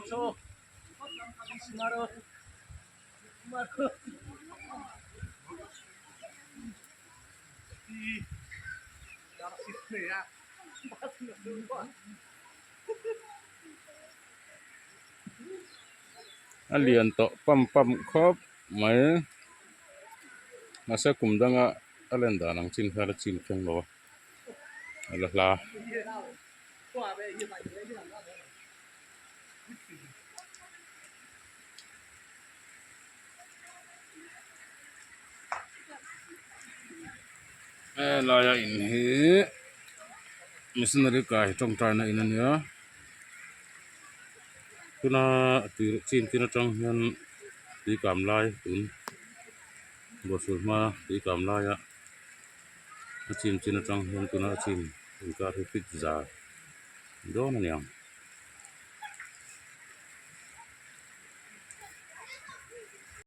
A lian tawh pam pam khawp mai mahse kum danga a len dan ang chin khan a chin thleng lo a a la hla. Helaia in hi missionary kai tawngtaina in a nia tuna tui chin tin atang hian tui kam lai tun bawrhsur hma tui kam laia a chin chin atang hian tuna a chin inkar hi fit za dawn a ni ang.